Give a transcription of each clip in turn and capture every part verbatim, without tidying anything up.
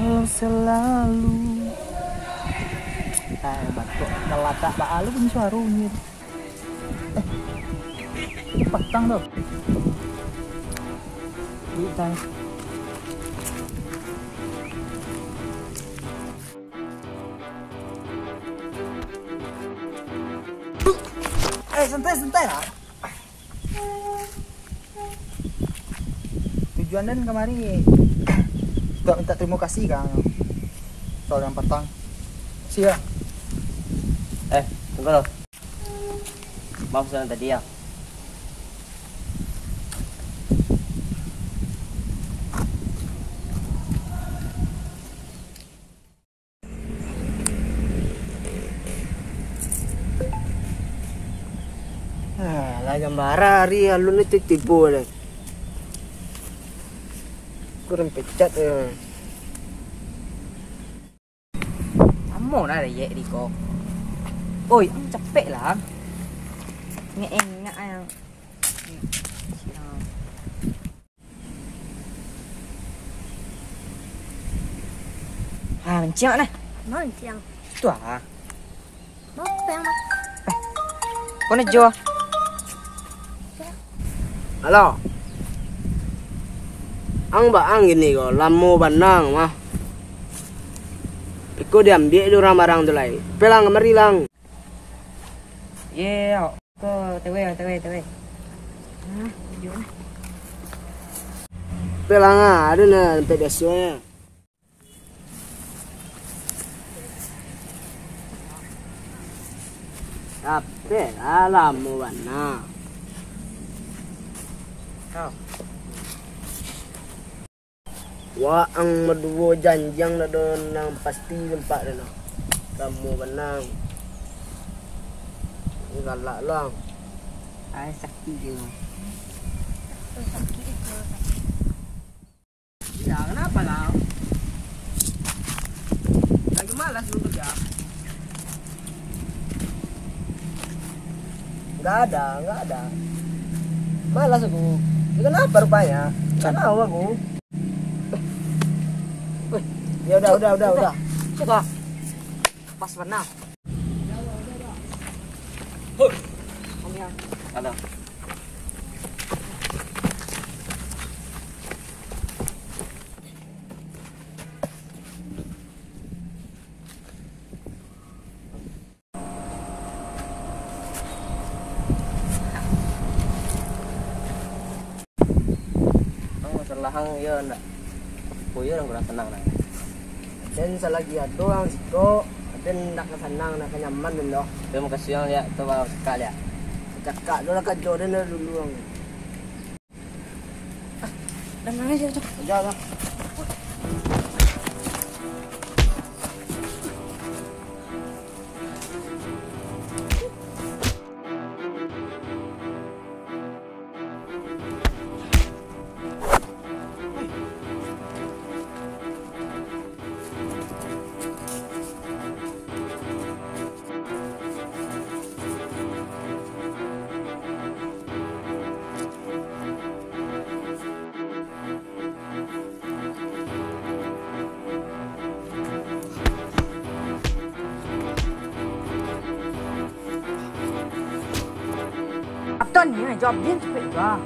Selalu. Eh, batuk. Kalau tak baalu pun suara bunyi. Eh, patang tu. Duit tang. Eh, santai, santai lah. Tujuan den kamari untuak minta tarimo kasih ka soal nan patang. Sia. Eh, tunggu lo. Maaf, salah tadi ya. Ah, lah jam bara hari alun ni tibo deh. Kurang pecat ya. Lamo lah rayek di ko. Oi, ang capek lah. Engak-engak yang. Ha, manciang nah. Ma manciang? Situ ah. Ma manciang, Ma? Eh, ko na jo? Halo. Ang baa ang kini ko, lamo bana ang mah. Iko diambiak dek urang barang tu lai. Pelang kamari lang. Ye, awak ko tewe, tewe, tewe. Nah, tunjuk nah. Pelang ah, ado nah, sampai biasonyo. Capek lah, lamo bana. Kau. Waang baduo janjiang dak ado nan pasti tempat tu nah. Lamo bana. Galak lah. Ai, sakik je. Sakik je. Ya, kenapa lah? Lagi malas lu kerja. Enggak ada, enggak ada. Malas aku. Ya, kenapa rupanya? Enggak tahu aku. Weh, ya udah, udah, udah, udah. Cek ah. Pas bana. Halo. Ang masalah ang, iyo ndak? Oh, iyo, urang kurang sanang nah. Den salagi ado ang siko, den ndak ka sanang, ndak ka nyaman den doh. Tarimo kasih ang, liak tu, bang, cakak liak. Cakak tu lah, kajo den dari dulu ang. Ah, dah nangis ya, Cok. Udah, udah. Atan ni, jawab dia cepet juga.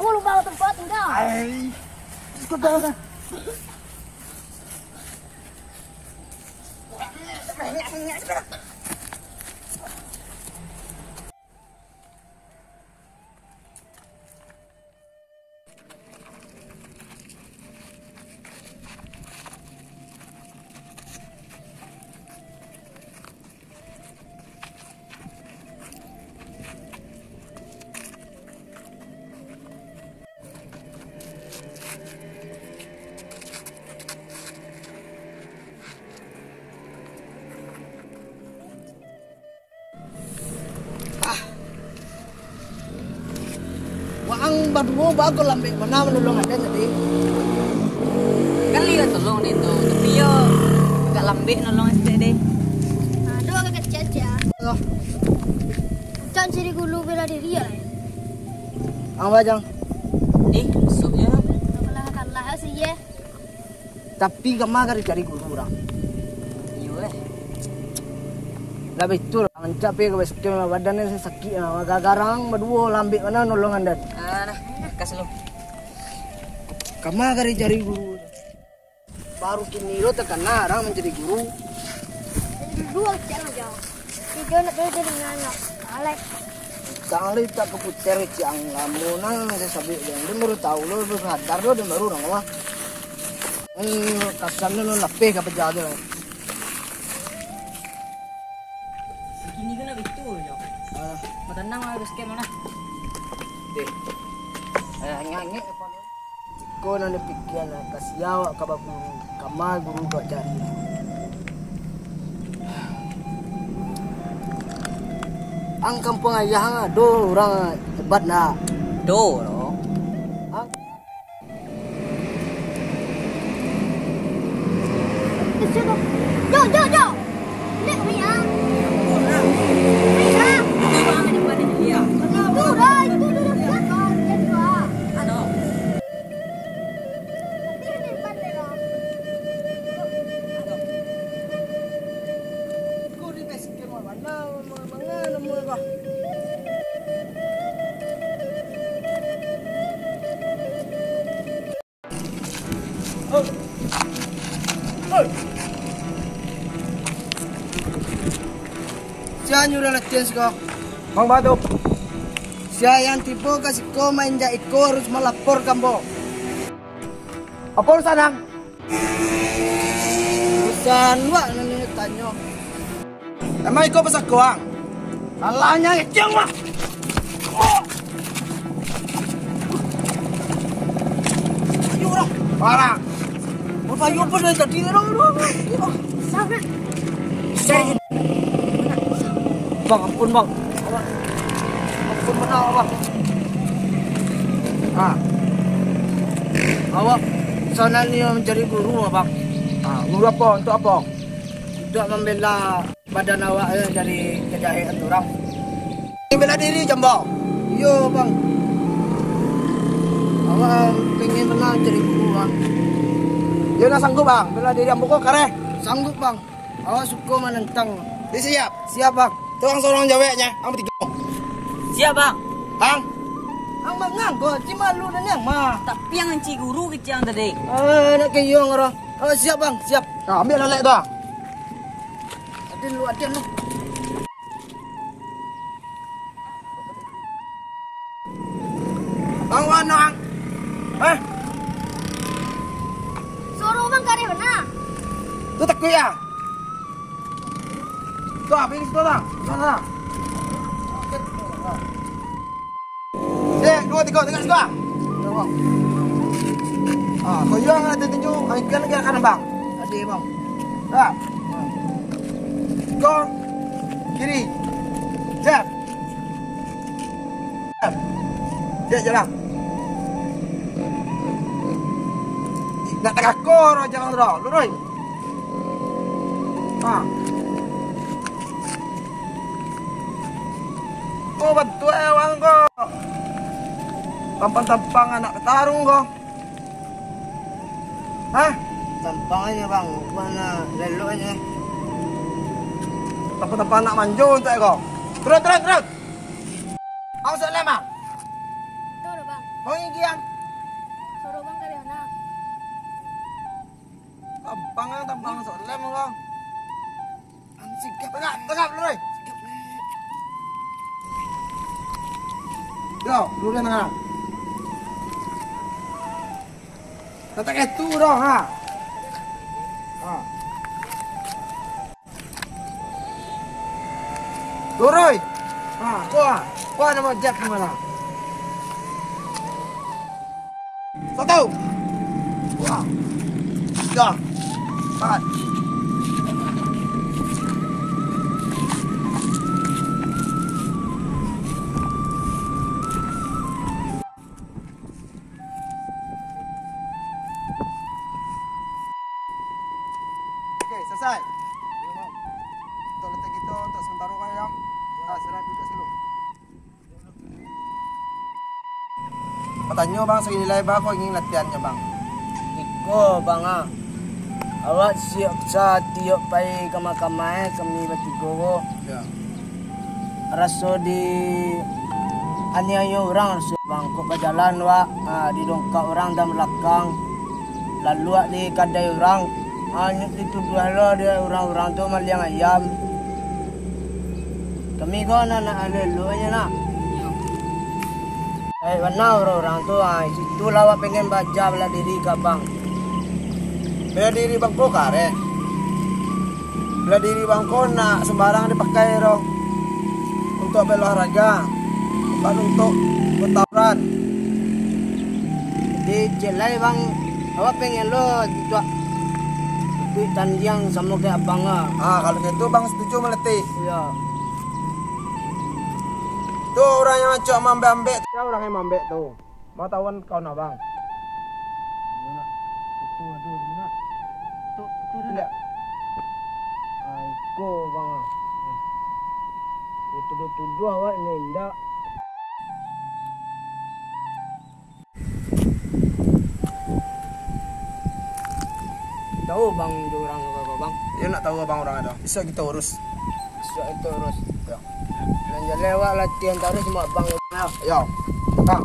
Tunggu, lupa tempat tinggal. Ai. Terus kau tahu kan? Ah. Waang baduo bago lambek bana manolong aden tadi. Kali lah tolong den tu, tapi yo agak lambek nolong estek deh. Aduh, agak kecil aja. Loh. Macam cari gulu bela diri ya. Ang bajang. Ih, masuknya. Kalah-kalah sih ya. Tapi kama ka dicari guru urang. Iyo, eh. Lah batua, rancak pai ka base camp, badan ni sakik ah. Gara-gara ang baduo lambek bana nolong aden. Ah, nah, kas lu. Kama ka dicari guru. Baru kini lo takana urang mancari guru. Dulu aja lah, jauh. Tiga nak beda dengan anak. Alek. Tang lai tak kaputer ciang lamo nah, saya sabik dia. Dia baru tahu lo, baru sadar lo, dia baru urang mah. Hmm, kasan lo lapeh ka pejaga. Segini kena betul, yo. Ah. Matanang lah, basket mana? Deh. Eh, angek-angek apa lo? Iko nan dipikia, nah, ka sia awak ka baguru, kama guru ka cari. Ang kampuang ayah ang ado urang hebat ndak? Ado, bro. Ang? Jo, jo, jo. Lihat, Ria. Ria. Itu, Rai, itu dulu. Lihat, Rai. Lihat, Rai. Sia nyuruah latihan siko? Bang Baduk. Sia yang tibo ka siko mainjak iko harus malapor ka ambo. Apo urusan ang? Urusan wak nan tanyo. Emang iko pasako ang? Salahnya kecil mah. Ayo lah, parah. Mau ayo apa dari tadi? Aduh, aduh, aduh. Sabar. Saya Bang, ampun, Bang. Awak, ampun bana, Bang. Ah. Awak sabananyo mancari guru, Bang. Ah, guru apo? Untuak apo? Untuak mambela badan awak, eh, dari kajahekan urang. Bela diri, Jambo? Iyo, Bang. Awak pengen bana mancari guru, Bang. Iyo, nak sanggup, Bang? Bela diri ambo ko kareh. Sanggup, Bang. Awak suko manantang. Siap? Siap, Bang. Tu ang sorong jaweknyo, ang batigo. Siap, Bang. Ang? Ang mangang ko, ci malu dan yang mah. Tapi ang anci guru kecil ang tadi. Ah, nak kiyong orang. Oh, siap, Bang, siap. Nah, ambiak lalek tu, ah. Aden lu, aden lu. Bang, wan, Bang. Hah? Suaro Bang kareh bana. Tu takuik ah. Tu ah, pilih situ lah. Sana. Sek, duo, tigo, tigo, tigo. Ah, kau yang ada tunjuk, kau ikan lagi akan, Bang. Ada, Bang. Dah. Kau kiri. Siap. Siap jalan. Nak tagako roh jalan tu dah. Lurus. Ha. Oh, bantuak eh, urang ko. Tampang-tampang anak petarung ko. Hah? Tampang aja, Bang. Mana lelok aja. Tampang-tampang anak manjo untuak ko. Turun, turun, turun. Ang sok lem, Bang? Betul, Bang. Kau ingin kian? Suruh Bang kali anak. Tampang, ah, tampang sok lem, Bang. Tagak, tagak, Roy. Yo, luruih tangah. Tatak itu doh, ha. Ha. Luruih. Ha, kuah. Kuah nama jak kemana? Satu. Dua. Tiga. Empat. Oke, selesai. Untuk latihan kita untuk sementara kan, ya. Nah, sira duduak dulu. Batanyo, Bang, sakali lai, Bang, kok ingin latihan nyo, Bang? Iko, Bang, ah. Awak siap satiok pai ka makamai kami batigo ko. Ya. Raso di aniayo urang, raso, Bang, kok bajalan, wak, ah, didongkak urang dari balakang. Lalu awak di kadai urang, hanyo dituduah lo dek urang-urang tu maliang ayam. Kami ko anak-anak elok-elok nyo, nak. Baik bana urang-urang tu, ha, situ lah awak pengen baaja bala diri ka Abang. Bala diri Bang ko kareh. Bala diri Bang ko ndak sumbarang dipakai doh. Untuak baolahraga, bukan untuak batawuran. Jadi, cek lai, Bang, awak pengen lo untuak ikuik tandiang samo kayak Abang lah. Ah, kalau gitu Bang setuju malatih. Iya. Tu urang yang macam mambek-ambek tu. Ya, urang yang mambek tu. Mau tawan kawan abang? Iyo, nak. Itu, aduh, nak. Tu, tu, tu, nak. Ah, iko, bang. Itu tuduah-tuduah awak ni, indak. Tahu bang, jo urang tu, bang? Iyo, nak tahu abang urang tu. Bisa kita urus. Bisa kita urus. Ya. Nan jaleh awak latihan taruih samo abang. Yo, bang.